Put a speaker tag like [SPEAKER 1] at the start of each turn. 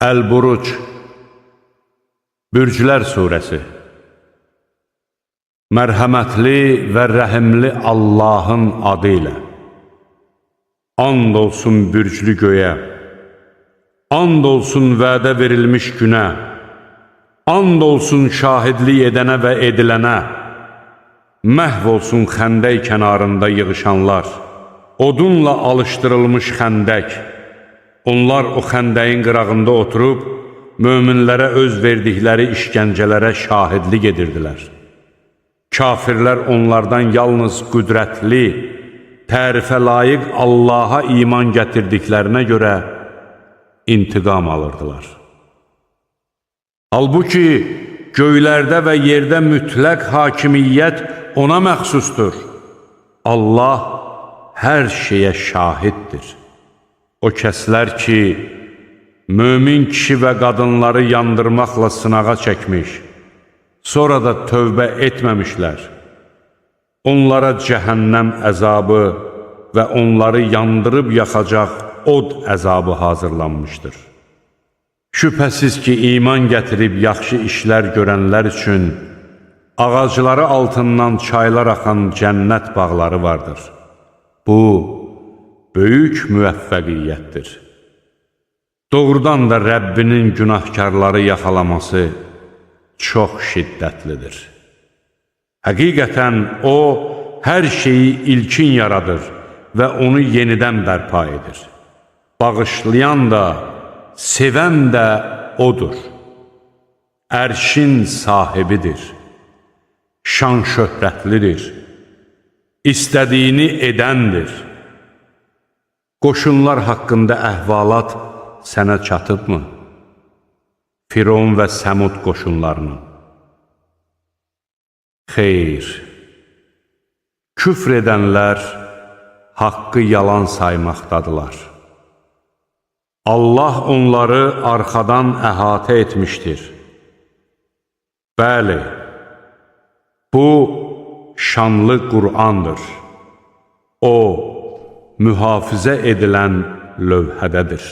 [SPEAKER 1] Əl-Buruc, Bürclər Suresi. Mərhəmətli və rəhimli Allahın adı ilə. And olsun bürclü göyə, and olsun vədə verilmiş günə, and olsun şahidlik edənə və edilənə, məhv olsun xəndək kənarında yığışanlar, odunla alışdırılmış xəndək. Onlar o xəndəyin qırağında oturub, möminlərə öz verdikləri işgəncələrə şahidlik edirdilər. Kafirlər onlardan yalnız qüdrətli, tərifə layiq Allaha iman gətirdiklərinə görə intiqam alırdılar. Halbuki göylərdə və yerdə mütləq hakimiyyət ona məxsusdur. Allah hər şeyə şahiddir. O kəslər ki, mömin kişi və qadınları yandırmaqla sınağa çəkmiş, sonra da tövbə etməmişlər. Onlara cəhənnəm əzabı və onları yandırıb yaxacaq od əzabı hazırlanmışdır. Şübhəsiz ki, iman gətirib yaxşı işlər görənlər üçün ağacları altından çaylar axan cənnət bağları vardır. Bu, böyük müvəffəqiyyətdir. Doğrudan da Rəbbinin günahkarları yaxalaması çox şiddətlidir. Həqiqətən O, hər şeyi ilkin yaradır və onu yenidən bərpa edir. Bağışlayan da, sevən də O'dur. Ərşin sahibidir, şan şöhrətlidir, istədiyini edəndir. Qoşunlar haqqında əhvalat sənə çatıbmı? Firon və Səmud qoşunlarının. Xeyr, küfr edənlər haqqı yalan saymaqdadılar. Allah onları arxadan əhatə etmişdir. Bəli, bu şanlı Qur'andır. O, mühafizə edilən lövhədədir.